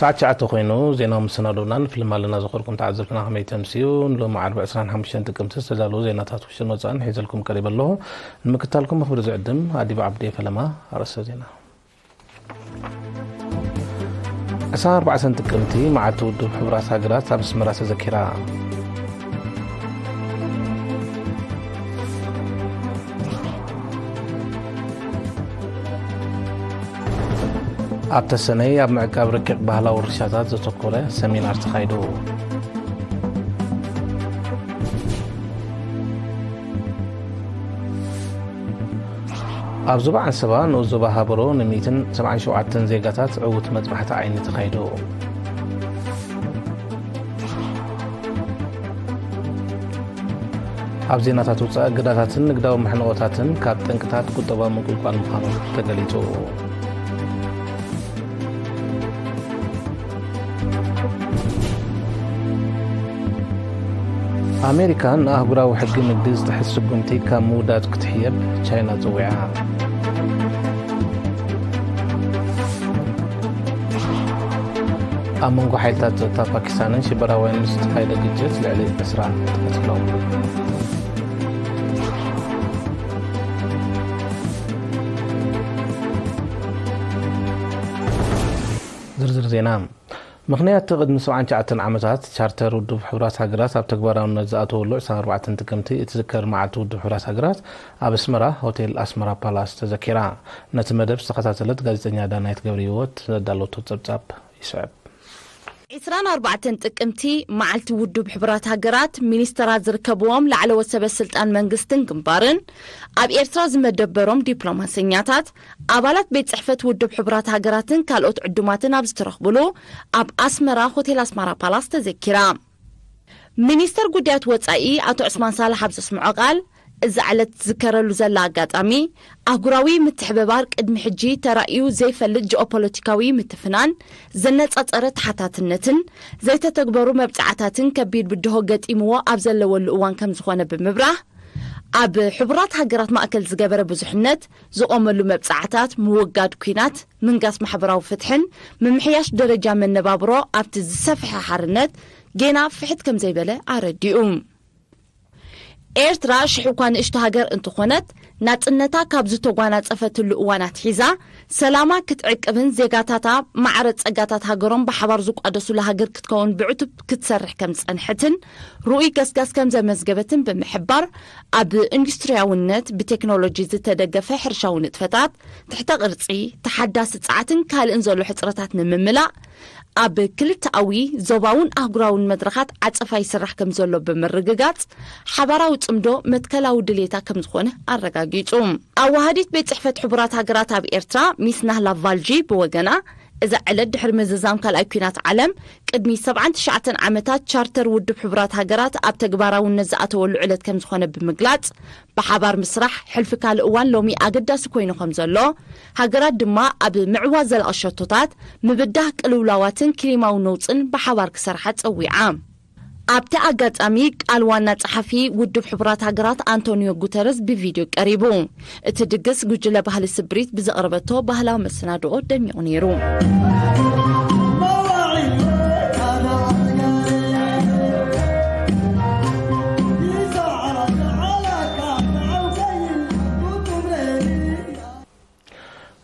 ኣቻዓተ ኮይኑ ዜናዊ መሰናዶና ንፍልም ኣለና። ዝኸርኩም ተዓዘብትና ከመይ ተምስዩ? ንሎሚ ዓርቢ ዕስራን ሓሙሽተን ጥቅምቲ ዝተዳለዉ ዜናታት ውሽጥን ወጻእን ሒዘልኩም ቀሪበ ኣለኹ። ንምክታልኩም መኽብሪ ዝዕድም ኣዲብ ዓብዲ ፈለማ። ኣርእስተ ዜና። ዕስራን ኣርባዕተን ጥቅምቲ መዓልቲ ውድብ ሕቡራት ሃገራት ኣብ ኣስመራ ተዘኪራ። ኣብ ተሰነይ ኣብ ምዕቃብ ረቂቕ ባህላዊ ውርሻታት ዘተኮረ ሰሚናር ተኻይዱ። ኣብ ዞባ ዓንሰባ ንኡስ ዞባ ሃበሮ ንሚእትን ሰብዓን ሸውዓተን ዜጋታት ዕዉት መጽናሕቲ ዓይኒ ተኻይዱ። ኣብ ዜናታት ውጻእ፣ እገዳታትን ንግዳዊ መሕንቖታትን ካብ ጠንቅታት ቁጠባዊ ምንቁልቋል ምዃኑ ተገሊጹ። ኣሜሪካ ንኣህጉራዊ ሕጊ ንግዲ ዝጥሕስ ስጉምቲ ካብ ምውዳድ ክትሕየብ ቻይና ጸዊዓ። ኣብ መንጎ ሓይልታት ጸጥታ ፓኪስታንን ሽበራውያንን ዝተኻየደ ግጭት ልዕሊ ዕስራ ተቐቲሎም። ዝርዝር ዜና። ምኽንያት ቅድሚ ሰብዓን ትሽዓተን ዓመታት ቻርተር ውድብ ሕቡራት ሃገራት ኣብ ተግባራውነት ዝኣተወሉ ዕስራን ኣርባዕተን ጥቅምቲ እትዝከር መዓልቲ ውድብ ሕቡራት ሃገራት ኣብ ኣስመራ ሆቴል ኣስመራ ፓላስ ተዘኪራ። ነቲ መደብ ዝተኸታተለት ጋዜጠኛ ዳናይት ገብረ ህይወት ዘዳለወቶ ጸብጻብ ይስዕብ። ዕስራን ኣርባዕተን ጥቅምቲ መዓልቲ ውድብ ሕቡራት ሃገራት ሚኒስተራት ዝርከብዎም ላዕለዎት ሰበ ስልጣን መንግስትን ግንባርን ኣብ ኤርትራ ዝመደበሮም ዲፕሎማሰኛታት ኣባላት ቤት ጽሕፈት ውድብ ሕቡራት ሃገራትን ካልኦት ዕዱማትን ኣብ ዝተረኽብሉ ኣብ ኣስመራ ሆቴል ኣስመራ ፓላስ ተዘኪራ። ሚኒስተር ጉዳያት ወጻኢ ኣቶ ዑስማን ሳልሕ ኣብ ዘስምዖ ቃል፣ እዛ ዕለት ትዝከረሉ ዘላ ኣጋጣሚ፣ ኣህጉራዊ ምትሕብባር ቅድሚ ሕጂ ተራእዩ ዘይፈልጥ ጂኦፖለቲካዊ ምትፍናን፣ ዘነጻጸረ ተሓታትነትን ዘይተተግበሩ መብጽዓታትን ከቢድ ብድሆ ገጢምዎ ኣብ ዘለወሉ እዋን ከም ዝኾነ ብምብራህ፣ ኣብ ሕቡራት ሃገራት ማእከል ዝገበረ ብዙሕነት ዝቖመሉ መብጽዓታት፣ ምውጋድ ኲናት፣ ምንጋስ ማሕበራዊ ፍትሕን ምምሕያሽ ደረጃ መነባብሮ ኣብቲ ዝሰፍሐ ሓርነት ጌና ፍሕት ከም ዘይበለ ኣረዲኡ። ኤርትራ ሽሕ እኳ ንእሽቶ ሃገር እንተኾነት፣ ናጽነታ ካብ ዝተጓናጸፈትሉ እዋን ኣትሒዛ፣ ሰላማ ክትዕቅብን ዜጋታታ ማዕረ ጸጋታት ሃገሮም ብሓባር ዝቋደሱላ ሃገር ክትከውን ብዕቱብ ክትሰርሕ ከም ዝጸንሐትን ርኡይ ገስጋስ ከም ዘመዝገበትን ብምሕባር፣ ኣብ ኢንዱስትሪያውነት፣ ብቴክኖሎጂ ዝተደገፈ ሕርሻዊ ንጥፈታት፣ ትሕተ ቅርጺ፣ ተሓዳሲ ጸዓትን ካልእን ዘሎ ሕጽረታት ንምምላእ፣ ኣብ ክልተኣዊ፣ ዞባውን ኣህጉራውን መድረኻት ዓጸፋ ይስራሕ ከም ዘሎ ብምርግጋጽ፣ ሓባራዊ ጽምዶ መትከላዊ ድሌታ ከም ዝኾነ ኣረጋጊጹ። ኣዋሃዲት ቤት ጽሕፈት ሕቡራት ሃገራት ኣብ ኤርትራ ሚስ ናህላ ቫልጂ ብወገና፣ እዛ ዕለት ድሕሪ ምዝዛም ካልኣይ ኲናት ዓለም ቅድሚ ሰብዓን ትሽዓተን ዓመታት ቻርተር ውድብ ሕቡራት ሃገራት ኣብ ተግባራውነት ዝኣተወሉ ዕለት ከም ዝኾነ ብምግላጽ፣ ብሓባር ምስራሕ ሕልፊ ካልእ እዋን ሎሚ ኣገዳሲ ኮይኑ ከም ዘሎ፣ ሃገራት ድማ ኣብ ምዕዋት ዘላቒ ሸቶታት፣ ምብዳህ ቅልውላዋትን ክሊማዊ ነውጽን ብሓባር ክሰርሓ ጸዊዓ። ኣብቲ ኣጋጣሚ ቃል ዋና ጸሓፊ ውድብ ሕቡራት ሃገራት ኣንቶኒዮ ጉተረስ ብቪድዮ ቀሪቡ። እቲ ድግስ ጉጅለ ባህሊ ስብሪት ብዘቕረበቶ ባህላዊ መሰናድኦ ደሚቑ ነይሩ።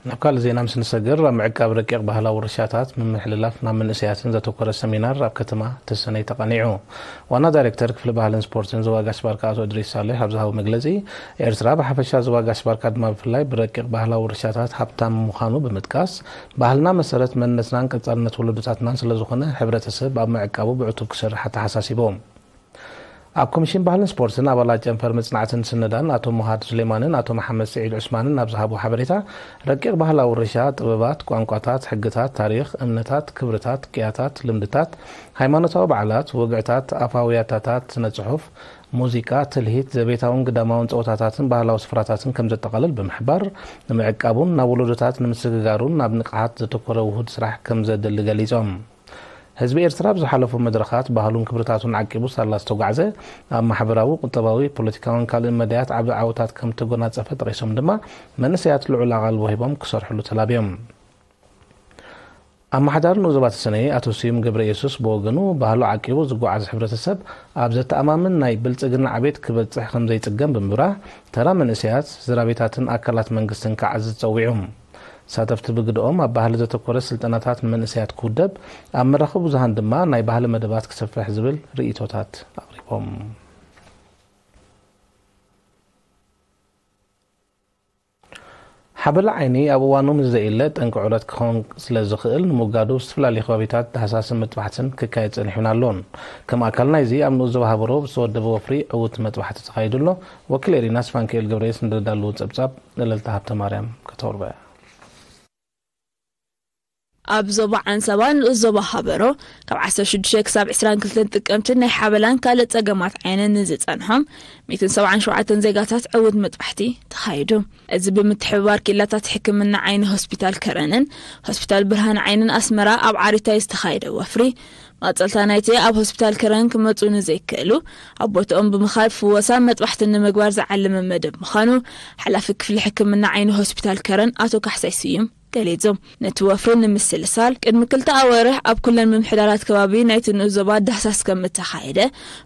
ናብ ካልእ ዜና ምስ ንሰግር፣ ኣብ ምዕቃብ ረቂቕ ባህላዊ ውርሻታት ምምሕልላፍ ናብ መንእሰያትን ዘተኮረ ሰሚናር ኣብ ከተማ ተሰነይ ተቐኒዑ። ዋና ዳይሬክተር ክፍሊ ባህልን ስፖርትን ዞባ ጋሽ ባርካ ኣቶ እድሪስ ሳልሕ ኣብ ዝሃቦ መግለጺ፣ ኤርትራ ብሓፈሻ ዞባ ጋሽ ባርካ ድማ ብፍላይ ብረቂቕ ባህላዊ ውርሻታት ሃብታም ምዃኑ ብምጥቃስ፣ ባህልና መሰረት መንነትናን ቀጻልነት ወለዶታትናን ስለዝኾነ፣ ሕብረተሰብ ኣብ ምዕቃቡ ብዕቱብ ክሰርሕ ኣተሓሳሲቦም። ኣብ ኮሚሽን ባህልን ስፖርትን ኣባላት ጨንፈር መጽናዕትን ስነዳን ኣቶ ሙሃድ ሱሌማንን ኣቶ መሓመድ ስዒድ ዑስማንን ኣብ ዝሃቦ ሓበሬታ፣ ረቂቕ ባህላዊ ውርሻ፣ ጥበባት፣ ቋንቋታት፣ ሕግታት፣ ታሪኽ፣ እምነታት፣ ክብርታት፣ ቅያታት፣ ልምድታት፣ ሃይማኖታዊ በዓላት፣ ወግዕታት፣ ኣፋዊ ያታታት፣ ስነ ጽሑፍ፣ ሙዚቃ፣ ትልሂት፣ ዘቤታውን ግዳማውን ጸወታታትን ባህላዊ ስፍራታትን ከም ዘጠቓልል ብምሕባር፣ ንምዕቃቡን ናብ ወለዶታት ንምስግጋሩን ናብ ንቕሓት ዘተኮረ ውሁድ ስራሕ ከም ዘድሊ ገሊጾም። ህዝቢ ኤርትራ ኣብ ዝሓለፉ መድረኻት ባህሉን ክብርታቱን ዓቂቡ ሳላ ዝተጓዕዘ፣ ኣብ ማሕበራዊ፣ ቁጠባዊ፣ ፖለቲካውን ካልእን መዳያት ዓቢ ዓወታት ከም ተጎናጸፈ ጠቒሶም ድማ፣ መንእሰያት ልዑል ኣቓልቦ ሂቦም ክሰርሕሉ ተላብዮም። ኣመሓዳሪ ንኡስ ዞባ ተሰነየ ኣቶ ስዩም ገብረየሱስ ብወገኑ፣ ባህሉ ዓቂቡ ዝጓዓዝ ሕብረተሰብ ኣብ ዘተኣማምን ናይ ብልጽግና ዕቤት ክበጽሕ ከም ዘይጽገም ብምብራህ፣ ተራ መንእሰያት፣ ስድራቤታትን ኣካላት መንግስትን ክዓዝዝ ጸዊዑ። ተሳተፍቲ ብግደኦም፣ ኣብ ባህሊ ዘተኮረ ስልጠናታት ንመንእሰያት ክውደብ፣ ኣብ መራኸቢ ብዙሃን ድማ ናይ ባህሊ መደባት ክሰፍሕ ዝብል ርእይቶታት ኣቕሪቦም። ሓበላ ዓይኒ ኣብ እዋኑ ምስ ዘየለ ጠንቂ ዑረት ክኸውን ስለ ዝኽእል፣ ንምውጋዱ ኣብ ዝተፈላለዩ ከባቢታት ዳህሳስን መጥባሕትን ክካየድ ጸኒሑን ኣሎን። ከም ኣካል ናይዚ፣ ኣብ ንኡስ ዞባ ሃበሮ ብዝተወደበ ወፍሪ ዕዉት መጥባሕቲ ተኻይዱ ኣሎ። ወኪል ኤሪና ስፋንክኤል ገብረየስ ንደዳልዎ ጸብጻብ፣ እልልታ ሃብተማርያም ከተቕርቦ እያ። ኣብ ዞባ ዓንሰባ ንኡስ ዞባ ሃበሮ፣ ካብ ዓሰርተ ሽዱሽተ ክሳብ ዕስራን ክልተን ጥቅምቲ ናይ ሓበላን ካልእ ጸገማት ዓይንን ንዝጸንሖም ሚእትን ሰብዓን ሸውዓተን ዜጋታት ዕዉት መጥባሕቲ ተኻይዱ። እዚ ብምትሕብባር ክኢላታት ሕክምና ዓይኒ ሆስፒታል ከረንን ሆስፒታል ብርሃን ዓይንን ኣስመራ ኣብ ዓሪታይ ዝተኻየደ ወፍሪ፣ መቐጸልታ ናይቲ ኣብ ሆስፒታል ከረን ክመጹ ንዘይክእሉ ኣብ ቦታኦም ብምኻድ ፍወሳ መጥባሕትን ንምግባር ዝዓለመ መደብ ምዃኑ ሓላፊ ክፍሊ ሕክምና ዓይኒ ሆስፒታል ከረን ኣቶ ካሕሳይ ስዩም ገሊጹ። ነቲ ወፍሪ ንምስልሳል፣ ቅድሚ ክልተ ኣዋርሕ ኣብ ኩለን ምምሕዳራት ከባቢ ናይቲ ንኡስ ዞባ ዳህሳስ ከም እተኻየደ፣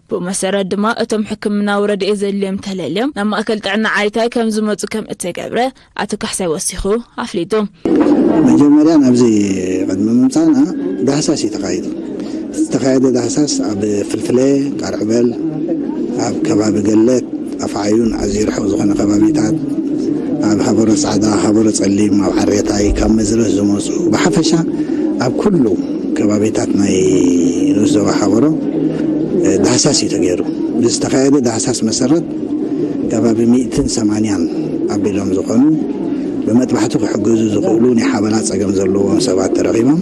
ብኡ መሰረት ድማ እቶም ሕክምናዊ ረድኤት ዘድልዮም ተለልዮም ናብ ማእከል ጥዕና ዓሪታይ ከም ዝመጹ ከም እተገብረ ኣቶ ካሕሳይ ወሲኹ ኣፍሊጡ። መጀመርያ ናብዚ ቅድሚ ምምጻእና ዳህሳስ እዩ ተኻይዱ። ዝተኻየደ ዳህሳስ ኣብ ፍልፍለ፣ ቃርዕበል፣ ኣብ ከባቢ ገለት፣ ኣፍዓዩን ኣዝዩ ርሑቕ ዝኾነ ከባቢታት፣ ኣብ ሃበሮ ጻዕዳ፣ ሃበሮ ጸሊም፣ ኣብ ዓሬታይ፣ ካብ መዝረስ ዝመጹ፣ ብሓፈሻ ኣብ ኩሉ ከባቢታት ናይ ንኡስ ዞባ ሃበሮ፣ እ፣ ዳህሳስ እዩ ተገይሩ። ብዝተኻየደ ዳህሳስ መሰረት፣ ከባቢ ሚእትን ሰማንያን ኣቢሎም ዝኾኑ ብመጥባሕቲ ክሕግዙ ዝኽእሉ ናይ ሓበላ ጸገም ዘለዎም ሰባት ተረኺቦም።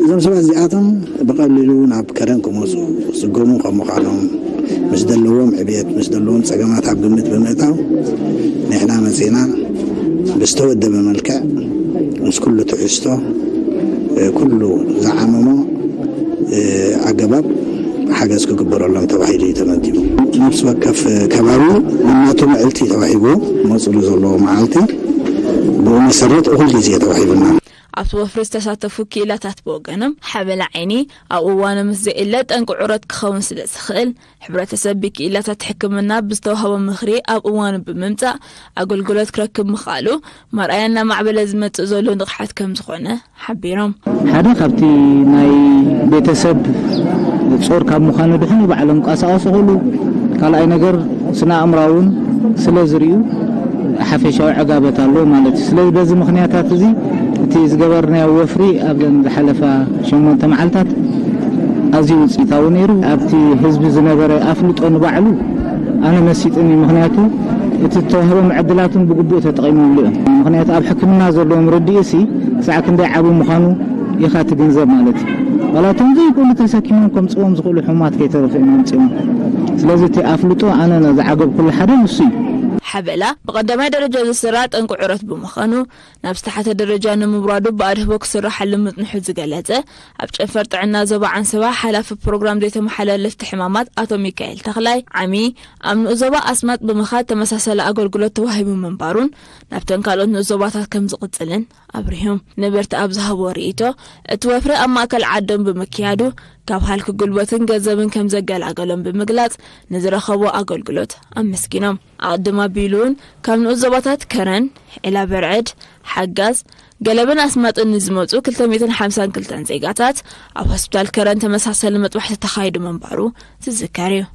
እዞም ሰባት እዚኣቶም ብቐሊሉ ናብ ከረን ክመጹ ዝጽገሙ ከም ምዃኖም፣ ምስ ዘለዎም ዕብየት፣ ምስ ዘለዎም ጸገማት ኣብ ግምት ብምእታው፣ ንሕና መጺና ብዝተወደበ መልክዕ፣ ምስ ኩሉ ትሕዝቶ፣ እ፣ ኩሉ ዝዓመሞ፣ እ፣ ኣገባብ ሓገዝ ክግበረሎም ተባሂሉ እዩ ተመዲቡ። ነፍሲ ወከፍ ከባቢ ነናቱ ምዕልቲ ተዋሂቡ፣ መጽሉ ዘለዎ መዓልቲ ብኡ መሰረት እኹል ግዜ ተዋሂቡና። ኣብቲ ወፍሪ ዝተሳተፉ ክኢላታት ብወገኖም፣ ሓበላ ዓይኒ ኣብ እዋኑ ምስ ዘየለ ጠንቂ ዑረት ክኸውን ስለ ዝኽእል፣ ሕብረተሰብ ብክኢላታት ሕክምና ብዝተዋህቦ ምኽሪ ኣብ እዋኑ ብምምጻእ ኣገልግሎት ክረክብ ምኽኣሉ፣ መርኣያ እናማዕበለ ዝመጽእ ዘሎ ንቕሓት ከም ዝኾነ ሓቢሮም። ሓደ ካብቲ ናይ ቤተሰብ ጾር ካብ ምዃኑ ድሕን ባዕሎም ቀሳቐሱ ክእሉ፣ ካልኣይ ነገር ስነ ኣእምራውን ስለ ዝርእዩ ሓፈሻዊ ዕጋበት ኣለዎ ማለት እዩ። ስለዚ በዚ ምኽንያታት እዚ እቲ ዝገበርናዮ ወፍሪ ኣብዘን ዝሓለፋ ሸሞንተ መዓልታት ኣዝዩ ውፅኢታዊ ነይሩ። ኣብቲ ህዝቢ ዝነበረ ኣፍልጦ ንባዕሉ ኣነ መሲጥኒ፣ ምኽንያቱ እቲ ዝተዋህቦም ዕድላትን ብግቡእ ተጠቒሞምሉ እዮም። ምኽንያቱ ኣብ ሕክምና ዘለዎም ርድኢሲ ክሳዕ ክንደይ ዓቢ ምዃኑ ኢኻ ትግንዘብ ማለት እዩ። ዋላ እቶም ዘይክእሉ ተሰኪሞም ከምፅዎም ዝኽእሉ ሕሙማት ከይተረፉ እዮም ኣምፅዎም። ስለዚ እቲ ኣፍልጦ ኣነ ዝዓገብኩሉ ሓደ ንሱ እዩ። ሓበላ ብቐዳማይ ደረጃ ዝስራዕ ጠንቂ ዑረት ብምዃኑ ናብ ዝተሓተ ደረጃ ንምውራዱ ብኣድህቦ ክስራሓሉ ምጽንሑ ዝገለጸ ኣብ ጨንፈር ጥዕና ዞባ ዓንሰባ ሓላፊ ፕሮግራም ዘይተመሓላለፍቲ ሕማማት ኣቶ ሚካኤል ተኽላይ ዓሚ ኣብ ንኡስ ዞባ ኣስመጥ ብምኻድ ተመሳሳሊ ኣገልግሎት ተዋሂቡ ምንባሩን ናብተን ካልኦት ንኡስ ዞባታት ከም ዝቕጽልን ኣብሪሁ። ነበርቲ ኣብ ዝሃብዎ ርእይቶ፣ እቲ ወፍሪ ኣብ ማእከል ዓዶም ብምክያዱ ካብ ሃልኪ ጉልበትን ገንዘብን ከም ዘገላገሎም ብምግላጽ ንዝረኸቦ ኣገልግሎት ኣመስጊኖም። ኣቐድም ኣቢሉ እውን ካብ ንኡስ ዞባታት ከረን፣ ዒላ በርዕድ፣ ሓጋዝ፣ ገለበን ኣስማጥን ንዝመጹ ክልተ ሚእትን ሓምሳን ክልተን ዜጋታት ኣብ ሆስፒታል ከረን ተመሳሳሊ መጥባሕቲ ተኻይዱ ምንባሩ ዝዝከር እዩ።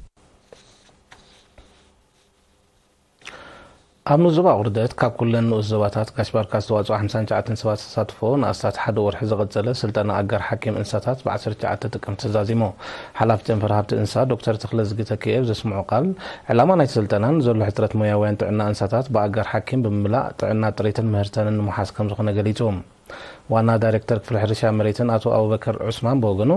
ኣብ ንኡስ ዞባ ውርደት ካብ ኩለን ንኡስ ዞባታት ጋሽ ባርካ ዝተዋጽኦ ሓምሳን ትሽዓተን ሰባት ዝተሳትፎ ንኣስታት ሓደ ወርሒ ዝቐጸለ ስልጠና ኣጋር ሓኪም እንስሳታት ብ ዓሰርተ ትሽዓተ ጥቅምቲ ተዛዚሙ። ሓላፊ ጨንፈር ሃብቲ እንስሳ ዶክተር ተኽለዝጊ ተኪኤ ኣብ ዘስምዖ ቃል፣ ዕላማ ናይቲ ስልጠና ንዘሎ ሕጽረት ሞያውያን ጥዕና እንስሳታት ብኣጋር ሓኪም ብምምላእ ጥዕና ጥሪትን ምህርተንን ንምውሓስ ከም ዝኾነ ገሊጹ። ዋና ዳይሬክተር ክፍሊ ሕርሻ መሬትን ኣቶ ኣቡበከር ዑስማን ብወገኑ፣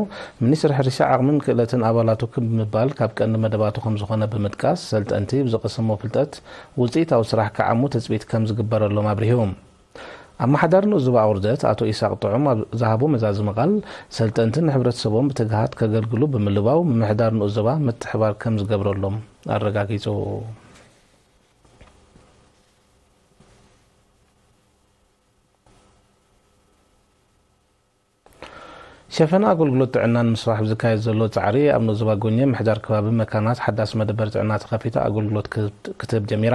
ሚኒስትሪ ሕርሻ ዓቕምን ክእለትን ኣባላቱ ክብ ምባል ካብ ቀንዲ መደባቱ ከም ዝኾነ ብምጥቃስ፣ ሰልጠንቲ ብዝቐሰሞ ፍልጠት ውፅኢታዊ ስራሕ ክዓሙ ትፅቢት ከም ዝግበረሎም ኣብሪሁ። ኣመሓዳሪ ንኡስ ዞባ ኣውርደት ኣቶ ኢሳቕ ጥዑም ኣብ ዝሃቦ መዛዘሚ ቃል፣ ሰልጠንቲ ንሕብረተሰቦም ብትግሃት ከገልግሉ ብምልባው ምምሕዳር ንኡስ ዞባ ምትሕባር ከም ዝገብረሎም ኣረጋጊጹ። ሸፈና ኣገልግሎት ጥዕናን ምስፋሕ ዝካየድ ዘሎ ጻዕሪ ኣብ ንኡስ ዞባ ጎኘ ምሕዳር ከባቢ መካናት ሓዳስ መደበር ጥዕና ተኸፊታ ኣገልግሎት ክህብ-፣ ክትህብ ጀሚራ።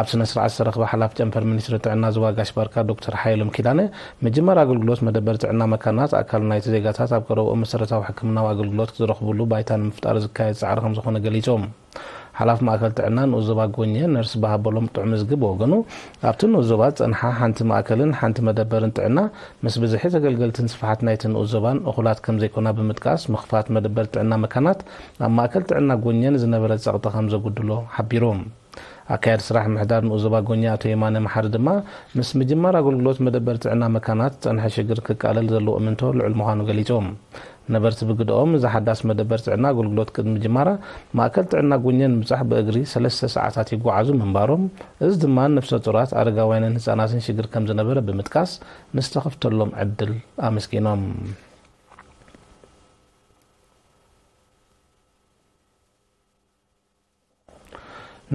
ኣብ ስነ ስርዓት ዝተረኽበ ሓላፊ ጨንፈር ሚኒስትሪ ጥዕና ዞባ ጋሽ ባርካ ዶክተር ሓየሎም ኪዳነ፣ ምጅማር ኣገልግሎት መደበር ጥዕና መካናት ኣካል ናይቲ ዜጋታት ኣብ ቀረብኦም መሰረታዊ ሕክምናዊ ኣገልግሎት ዝረኽብሉ ባይታ ንምፍጣር ዝካየድ ጻዕሪ ከም ዝኾነ ገሊጾም። ሓላፊ ማእከል ጥዕና ንኡስ ዞባ ጎኘ ነርስ በሃበሎም ጥዑም ዝጊ ብወገኑ፣ ኣብቲ ንኡስ ዞባ ዝጸንሓ ሓንቲ ማእከልን ሓንቲ መደበርን ጥዕና ምስ ብዝሒ ተገልገልትን ስፍሓት ናይቲ ንኡስ ዞባን እኹላት ከም ዘይኮና ብምጥቃስ፣ ምኽፋት መደበር ጥዕና መካናት ኣብ ማእከል ጥዕና ጎኘ ንዝነበረ ጸቕጢ ከም ዘጉድሎ ሓቢሩ። ኣካያዲ ስራሕ ምሕዳር ንኡስ ዞባ ጎኘ ኣቶ የማነ መሓሪ ድማ፣ ምስ ምጅማር ኣገልግሎት መደበር ጥዕና መካናት ዝጸንሐ ሽግር ክቃለል ዘለዎ እምንቶ ልዑል ምዃኑ ገሊጹ። ነበርቲ ብግደኦም፣ እዛ ሓዳስ መደበር ጥዕና ኣገልግሎት ቅድሚ ምጅማራ፣ ማእከል ጥዕና ጎኘ ንምብጻሕ ብእግሪ ሰለስተ ሰዓታት ይጓዓዙ ምንባሮም፣ እዚ ድማ ነፍሰ ጡራት፣ ኣረጋውያንን ህጻናትን ሽግር ከም ዝነበረ ብምጥቃስ፣ ንዝተኸፍተሎም ዕድል ኣመስጊኖም።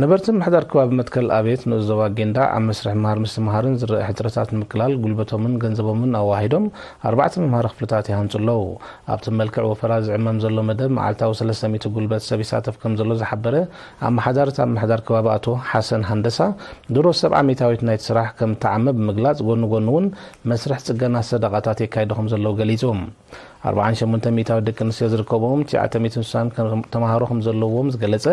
ነበርቲ ምሕዳር ከባቢ መትከል ኣቤት ንኡስ ዞባ ጌንዳዕ ኣብ መስርሕ ምሃር ምስትምሃርን ዝረአ ሕጽረታት ንምቅላል ጉልበቶምን ገንዘቦምን ኣዋሂዶም ኣርባዕተ መምሃሪ ክፍልታት ይሃንጹ ኣለዉ። ኣብቲ መልክዕ ወፈራ ዝዕመም ዘሎ መደብ መዓልታዊ ሰለስተ ሚእቲ ጉልበት ሰብ ይሳተፍ ከም ዘሎ ዝሓበረ ኣመሓዳሪ እታ ምምሕዳር ከባቢ ኣቶ ሓሰን ሃንደሳ፣ ድሮ ሰብዓ ሚእታዊት ናይቲ ስራሕ ከም እተዓመ ብምግላጽ፣ ጎኒ ጎኒ እውን መስርሕ ጽገና ሰደቓታት የካይዱ ከም ዘለዉ ገሊጹ። ኣርብዓን ሸሞንተ ሚእታዊት ደቂ ኣንስትዮ ዝርከብዎም ትሽዓተ ሚእትን ስሳን ከም ተምሃሮ ከም ዘለውዎም ዝገለጸ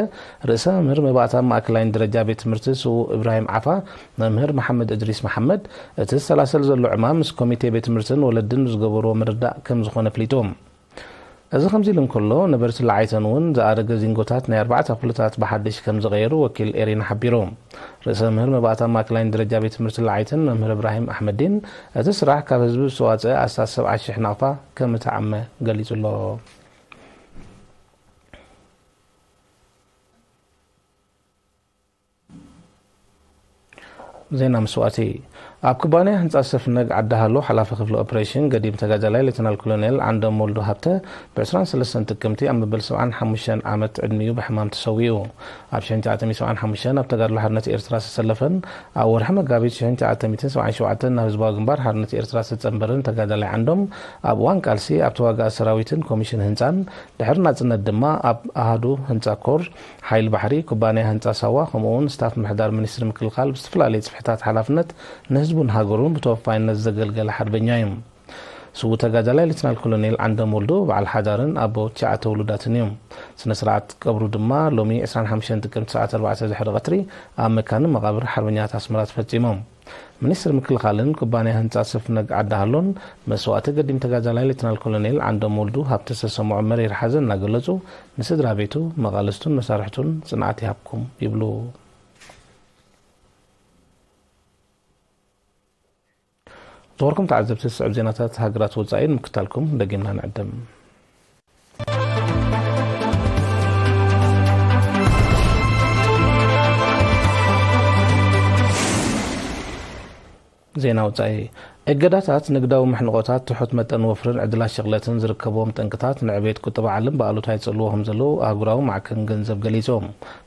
ርእሰ መምህር መባእታ ማእከላይን ደረጃ ቤት ትምህርቲ ስዉእ እብራሂም ዓፋ፣ መምህር መሓመድ እድሪስ መሓመድ፣ እቲ ዝሰላሰል ዘሎ ዕማም ምስ ኮሚቴ ቤት ትምህርትን ወለድን ዝገበርዎ ምርዳእ ከም ዝኾነ ኣፍሊጡ። እዚ ከምዚ ኢሉ እንከሎ፣ ነበርቲ ለዓይተን እውን ዝኣረገ ዚንጎታት ናይ ኣርባዕተ ክፍልታት ብሓድሽ ከም ዝቐየሩ ወኪል ኤሪና ሓቢሩ። ርእሰ መምህር መባእታ ማእከላይን ደረጃ ቤት ትምህርቲ ለዓይትን መምህር እብራሂም ኣሕመዲን፣ እቲ ስራሕ ካብ ህዝቢ ዝተዋጽአ ኣስታት ሰብዓ ሽሕ ናቕፋ ከም እተዓመ ገሊጹ ኣሎ። ዜና መስዋእቲ። ኣብ ኩባንያ ህንጻ ሰፍነግ ዓዲ ሃሎ ሓላፊ ክፍሊ ኦፕሬሽን ገዲም ተጋዳላይ ሌተናል ኮሎኔል ዓንዶም ወልዱ ሃብተ ብ ዕስራን ሰለስተን ጥቅምቲ ኣብ መበል ሰብዓን ሓሙሽተን ዓመት ዕድሚኡ ብሕማም ተሰዊኡ። ኣብ ሽሕን ትሽዓተ ሚእትን ሰብዓን ሓሙሽተን ኣብ ተጋድሎ ሓርነት ኤርትራ ዝተሰለፈን ኣብ ወርሒ መጋቢት ሽሕን ትሽዓተ ሚእትን ሰብዓን ሸውዓተን ናብ ህዝባዊ ግንባር ሓርነት ኤርትራ ዝተጸንበረን ተጋዳላይ ዓንዶም፣ ኣብ እዋን ቃልሲ ኣብ ተዋጋኢ ሰራዊትን ኮሚሽን ህንጻን፣ ድሕሪ ናጽነት ድማ ኣብ ኣሃዱ ህንጻ ኮር ሓይሊ ባሕሪ፣ ኩባንያ ህንጻ ሳዋ፣ ከምኡ'ውን ስታፍ ምሕዳር ሚኒስትሪ ምክልኻል ብዝተፈላለየ ጽፍሕታት ሓላፍነት ንህዝቡን ሃገሩን ብተወፋይነት ዘገልገለ ሓርበኛ እዩ። ስዉእ ተጋዳላይ ሌተናል ኮሎኔል ዓንዶም ወልዱ በዓል ሓዳርን ኣቦ ትሽዓተ ውሉዳትን እዩ። ስነ ስርዓት ቀብሩ ድማ ሎሚ ዕስራን ሓሙሽተን ጥቅምቲ ሰዓት ኣርባዕተ ድሕሪ ቀትሪ ኣብ መካነ መቓብር ሓርበኛታት ኣስመራ ተፈጺሙ። ሚኒስትሪ ምክልኻልን ኩባንያ ህንጻ ሰፍነግ ዓዲ ሃሎን መስዋእቲ ገዲም ተጋዳላይ ሌተናል ኮሎኔል ዓንዶም ወልዱ ሃብተ ዝተሰምዖ መሪር ሓዘን እናገለጹ፣ ንስድራ ቤቱ፣ መቓልስቱን መሳርሕቱን ጽንዓት ይሃብኩም ይብሉ። ዝኸበርኩም ተዓዘብቲ፣ ዝስዕብ ዜናታት ሃገራት ወጻኢ ንምክታልኩም ደጊምና ንዕድም። ዜና ወጻኢ። እገዳታት ንግዳዊ መሕንቖታት፣ ትሑት መጠን ወፍርን ዕድላት ሽቕለትን ዝርከብዎም ጠንቅታት ንዕቤት ቁጠባ ዓለም ብኣሉታ ይጸልዎ ከም ዘለዉ ኣህጉራዊ ማዕከን ገንዘብ ገሊጹ።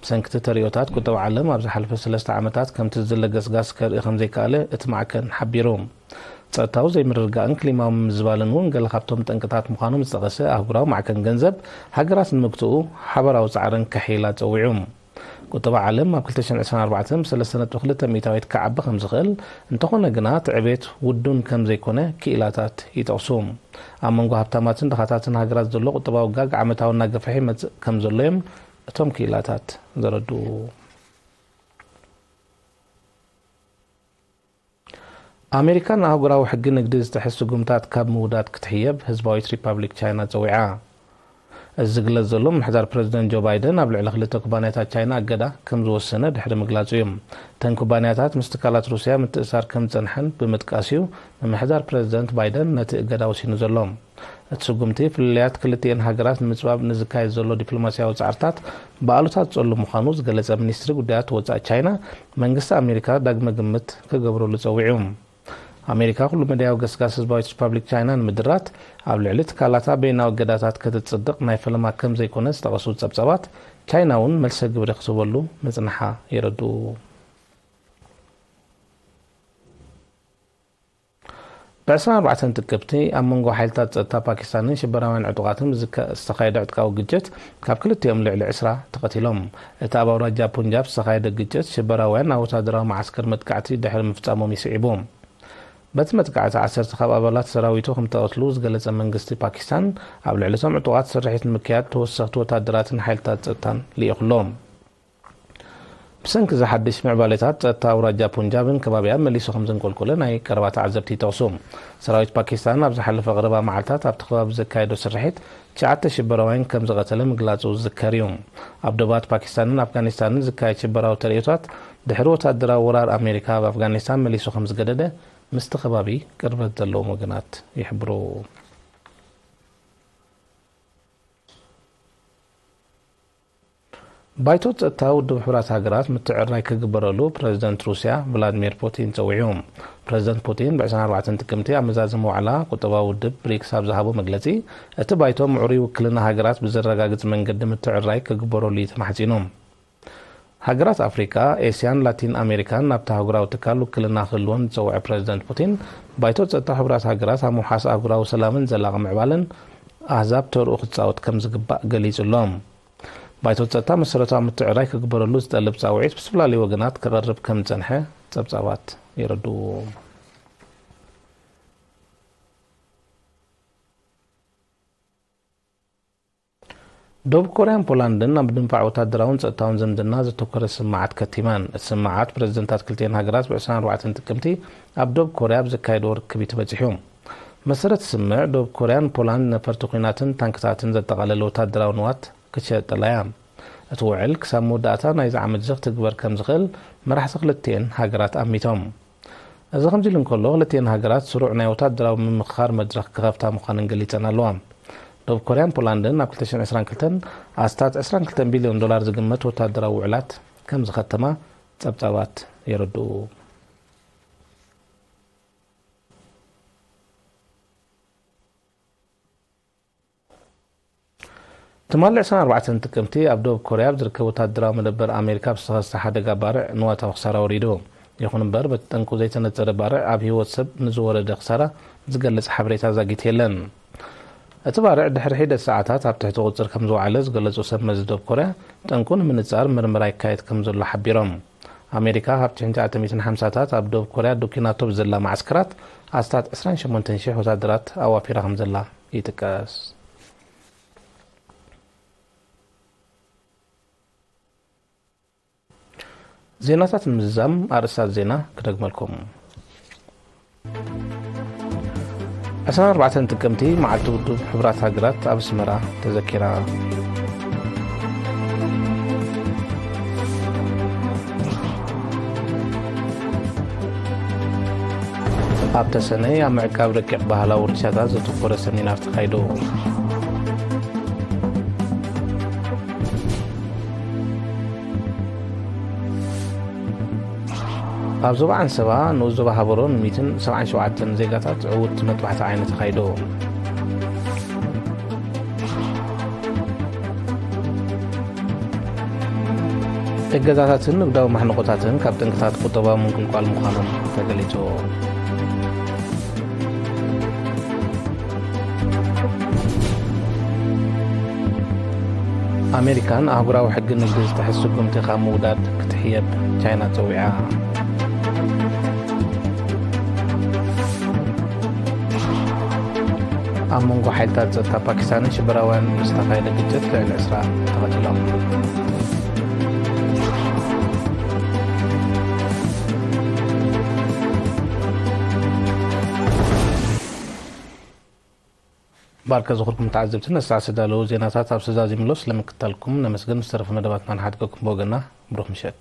ብሰንኪ እቲ ተርእዮታት፣ ቁጠባ ዓለም ኣብ ዝሓለፈ ሰለስተ ዓመታት ከምቲ ዝድለ ገስጋስ ከርኢ ከም ዘይከኣለ እቲ ማዕከን ሓቢሩ። ጸጥታዊ ዘይምርግጋእን ክሊማዊ ምምዝባልን እውን ገለ ካብቶም ጠንቅታት ምዃኖም ዝጠቐሰ ኣህጉራዊ ማዕከን ገንዘብ፣ ሃገራት ንምግትኡ ሓበራዊ ጻዕረን ከሕይላ ጸዊዑ። ቁጠባ ዓለም ኣብ ክልተ ሽሕን ዕስራን ኣርባዕተን ብሰለስተ ነጥቢ ክልተ ሚእታዊት ክዓቢ ከም ዝኽእል፣ እንተኾነ ግና እቲ ዕቤት ውዱን ከም ዘይኮነ ክኢላታት ይጠቕሱ። ኣብ መንጎ ሃብታማትን ድኻታትን ሃገራት ዘሎ ቁጠባዊ ጋግ ዓመታዊ እናገፍሐ ይመጽእ ከም ዘሎ እዮም እቶም ክኢላታት ዘረድኡ። ኣሜሪካ ንኣህጉራዊ ሕጊ ንግዲ ዝጥሕስ ስጉምታት ካብ ምውዳድ ክትሕየብ ህዝባዊት ሪፓብሊክ ቻይና ጸዊዓ። እዚ ዝግለጽ ዘሎ፣ ምምሕዳር ፕረዚደንት ጆ ባይደን ኣብ ልዕሊ ክልተ ኩባንያታት ቻይና እገዳ ከም ዝወሰነ ድሕሪ ምግላጹ እዩ። እተን ኩባንያታት ምስ ትካላት ሩስያ ምትእሳር ከም ዝጸንሐን ብምጥቃስ እዩ ምምሕዳር ፕረዚደንት ባይደን ነቲ እገዳ ወሲኑ ዘሎ። እቲ ስጉምቲ፣ ፍልልያት ክልቲኤን ሃገራት ንምጽባብ ንዝካየድ ዘሎ ዲፕሎማስያዊ ጻዕርታት ብኣሉታ ዝጸሉ ምዃኑ ዝገለጸ ሚኒስትሪ ጉዳያት ወጻኢ ቻይና፣ መንግስቲ ኣሜሪካ ዳግመ ግምት ክገብረሉ ጸዊዑ። ኣሜሪካ ኩሉ መዳያዊ ገስጋስ ህዝባዊት ሪፓብሊክ ቻይና ንምድራት ኣብ ልዕሊ ትካላታ በይናዊ እገዳታት ከተጽድቕ ናይ ፈለማ ከም ዘይኮነ ዝጠቐሱ ጸብጻባት፣ ቻይና እውን መልሰ ግብሪ ክትህበሉ ምጽንሓ የረድኡ። ብ ዕስራን ኣርባዕተን ጥቅምቲ ኣብ መንጎ ሓይልታት ጸጥታ ፓኪስታንን ሽበራውያን ዕጡቓትን ብዝካ-፣ ዝተኻየደ ዕጥቃዊ ግጭት ካብ ክልቲኦም ልዕሊ ዕስራ ተቐቲሎም። እቲ ኣብ ኣውራጃ ፑንጃብ ዝተኻየደ ግጭት ሽበራውያን ኣብ ወታደራዊ መዓስከር መጥቃዕቲ ድሕሪ ምፍጻሞም እዩ ስዒቡ። በቲ መጥቃዕቲ ዓሰርተ ካብ ኣባላት ሰራዊቱ ከም ተቐትሉ ዝገለጸ መንግስቲ ፓኪስታን፣ ኣብ ልዕሊ እቶም ዕጡቓት ስርሒት ንምክያድ ተወሰኽቲ ወታደራትን ሓይልታት ጸጥታን ልኢኹ ኣሎ። ብሰንኪ እዚ ሓድሽ ምዕባሌታት፣ ጸጥታ ኣውራጃ ፑንጃብን ከባቢኣን መሊሱ ከም ዘንቆልቆለ ናይ ቀረባ ተዓዘብቲ ይጠቕሱ። ሰራዊት ፓኪስታን ኣብ ዝሓለፈ ቀረባ መዓልታት ኣብቲ ከባቢ ዘካየዶ ስርሒት ትሽዓተ ሽበራውያን ከም ዝቐተለ ምግላጹ ዝዝከር እዩ። ኣብ ዶባት ፓኪስታንን ኣፍጋኒስታንን ዝካየድ ሽበራዊ ተርእዮታት፣ ድሕሪ ወታደራዊ ወራር ኣሜሪካ ኣብ ኣፍጋኒስታን መሊሱ ከም ዝገደደ ምስቲ ከባቢ ቅርበት ዘለዎም ወገናት ይሕብሩ። ባይቶ ጸጥታ ውድብ ሕቡራት ሃገራት ምትዕርራይ ክግበረሉ ፕረዚደንት ሩስያ ቭላድሚር ፑቲን ጸዊዑ። ፕረዚደንት ፑቲን ብ ዕስራን ኣርባዕተን ጥቅምቲ ኣብ መዛዘሚ ዋዕላ ቁጠባዊ ውድብ ብሪክስ ኣብ ዝሃቦ መግለጺ፣ እቲ ባይቶ ምዕሩይ ውክልና ሃገራት ብዘረጋግጽ መንገዲ ምትዕርራይ ክግበረሉ እዩ ተማሕጺኑ። ሃገራት ኣፍሪቃ፣ ኤስያን ላቲን ኣሜሪካን ናብቲ ኣህጉራዊ ትካል ውክልና ክህልወን ዝጸውዐ ፕረዚደንት ፑቲን፣ ባይቶ ጸጥታ ሕቡራት ሃገራት ኣብ ምውሓስ ኣህጉራዊ ሰላምን ዘላቒ ምዕባለን ኣህዛብ ተርኡ ክጻወት ከም ዝግባእ ገሊጹ ኣሎ። ባይቶ ጸጥታ መሰረታዊ ምትዕርራይ ክግበረሉ ዝጠልብ ጻውዒት ብዝተፈላለዩ ወገናት ክቐርብ ከም ዝጸንሐ ጸብጻባት የረድኡ። ደቡብ ኮርያን ፖላንድን ኣብ ድንፋዕ ወታደራውን ጸጥታውን ዝምድና ዘተኮረ ስምምዓት ከቲመን። እቲ ስምምዓት ፕረዚደንታት ክልቲኤን ሃገራት ብ ዕስራን ኣርባዕተን ጥቅምቲ ኣብ ደቡብ ኮርያ ኣብ ዘካየድዎ ርክብ እዩ ተበጺሑ። መሰረት ስምምዕ፣ ደቡብ ኮርያን ፖላንድ ነፈርቲ ኲናትን ታንክታትን ዘጠቓለለ ወታደራዊ ንዋት ክትሸጠላ እያ። እቲ ውዕል ክሳብ መወዳእታ ናይዚ ዓመት እዚ ክትግበር ከም ዝኽእል መራሕቲ ክልቲኤን ሃገራት ኣሚቶም። እዚ ከምዚ ኢሉ እንከሎ፣ ክልቲኤን ሃገራት ስሩዕ ናይ ወታደራዊ ምምኽኻር መድረኽ ክኸፍታ ምዃነን ገሊጸን ኣለዋ። ደቡብ ኮርያን ፖላንድን ኣብ ክልተ ሽሕን ዕስራን ክልተን ኣስታት ዕስራን ክልተን ቢልዮን ዶላር ዝግመት ወታደራዊ ውዕላት ከም ዝኸተማ ጸብጻባት የረድኡ። ትማሊ ዕስራን ኣርባዕተን ጥቅምቲ ኣብ ደቡብ ኮርያ ኣብ ዝርከብ ወታደራዊ መደበር ኣሜሪካ ኣብ ዝተኸስተ ሓደጋ ባርዕ ንዋታዊ ክሳራ ወሪዱ። ይኹን እምበር፣ በቲ ጠንቁ ዘይተነጸረ ባርዕ ኣብ ህይወት ሰብ ንዝወረደ ክሳራ ዝገልጽ ሓበሬታ ዛጊት የለን። እቲ ባርዕ ድሕሪ ሒደት ሰዓታት ኣብ ትሕቲ ቁጽር ከም ዝወዓለ ዝገለጹ ሰብ መዚ ደቡብ ኮርያ፣ ጠንቁ ንምንጻር ምርመራ ይካየድ ከም ዘሎ ሓቢሮም። ኣሜሪካ ካብ ትሽዓተ ሚእትን ሓምሳታት ኣብ ደቡብ ኮርያ ዶኪናቶ ብዘላ መዓስከራት ኣስታት ዕስራን ሸሞንተን ሽሕ ወታደራት ኣዋፊራ ከም ዘላ ይጥቀስ። ዜናታት ንምዝዛም ኣርእስታት ዜና ክደግመልኩም። ዕስራን ኣርባዕተን ጥቅምቲ መዓልቲ ውድብ ሕቡራት ሃገራት ኣብ ኣስመራ ተዘኪራ። ኣብ ተሰነይ ኣብ ምዕቃብ ረቂቕ ባህላዊ ውርሻታት ዘተኮረ ሰሚናር ተኻይዱ። ኣብ ዞባ ዓንሰባ፣ ንኡስ ዞባ ሃበሮ፣ ን ሚእትን ሰብዓን ሸውዓተን ዜጋታት ዕዉት መጥባሕቲ ዓይኒ ተኻይዱ። እገዛታትን ንግዳዊ ማሕንቆታትን ካብ ጠንቅታት ቁጠባዊ ምንቁልቋል ምዃኖም ተገሊጹ። ኣሜሪካን ኣህጉራዊ ሕጊ ንግዲ ዝጥሕስ ስጉምቲ ካብ ምውዳድ ክትሕየብ ቻይና ጸዊዓ። ኣብ መንጎ ሓይልታት ጸጥታ ፓኪስታንን ሽበራውያን ዝተኻየደ ግጭት ልዕሊ ዕስራ ተቐቲሎም። ባርከ ዝኽርኩም ተዓዘብቲ፣ ነሳዕ ዝተዳለዉ ዜናታት ኣብ ሰዛዚምሎ ስለምክታልኩም ነመስግን። ዝተረፈ መደባትና ንሓድገኩም ብወገና ብሩኽ ምሸት።